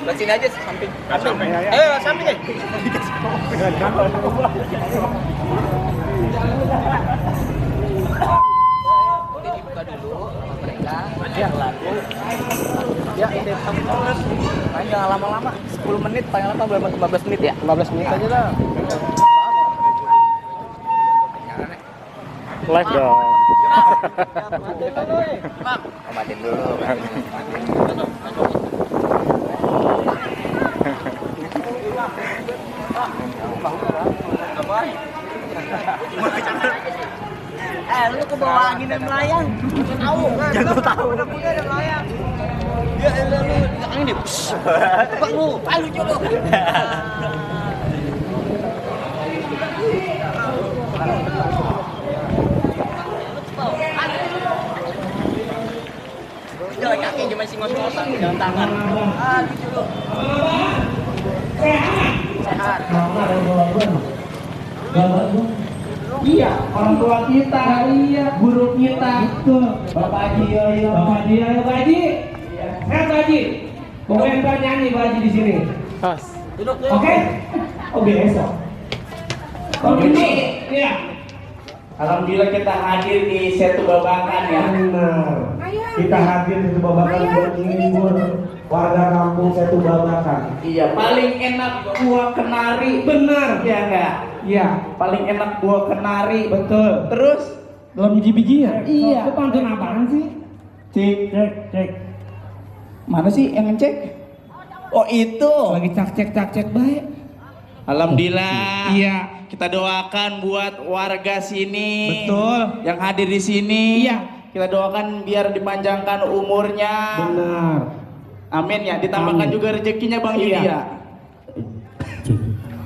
Buat sini aja samping. Samping. Ayo samping ya. Ini dibuka dulu sama mereka. Ya lalu. Ya ini kamu main jangan lama-lama. 10 menit paling lama 15 menit ya. 15 menit aja dah. Live dong. Mak, obatin dulu. Lu ke bawah angin dan melayang. Tahu? Jangan tahu. Udah punya ada melayang. Ya lu angin deh. Pak lu, ayo coba. Jalan kaki cuma sih ngos-ngosan, jalan tangan. Gitu loh. Sehat. Iya, orang tua kita, iya, guru kita, itu Bapak Haji, Bapak Haji, Bapak Haji, sehat Pak Haji, pokoknya ntar nyanyi Pak Haji di sini. Duduk. Oke? Oh besok. Oh gini, iya. Alhamdulillah kita hadir di Setu Babakan ya. Benar. Kita hadir di Setu Babakan buat menghibur warga kampung Setu Babakan. Iya, paling enak buah kenari. Benar. Ya enggak? Iya. Paling enak buah kenari. Betul. Terus belum biji-bijinya? Iya. Itu pantun apaan sih? Cek. Mana sih yang ngecek? Oh itu. Lagi cek baik. Alhamdulillah. Iya. Kita doakan buat warga sini. Betul. Yang hadir di sini. Iya. Kita doakan biar dipanjangkan umurnya. Benar. Amin ya. Ditambahkan juga rezekinya Bang Yudi ya.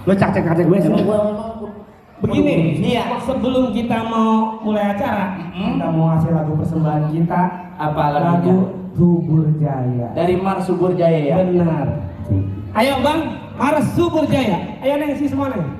Lo cek gue sih. Begini, iya. Sebelum kita mau mulai acara, kita mau ngasih lagu persembahan kita. Apa lagu? Subur Jaya. Dari Mars Subur Jaya ya. Benar. Ayo Bang, Mars Subur Jaya. Ayo neng si semua neng.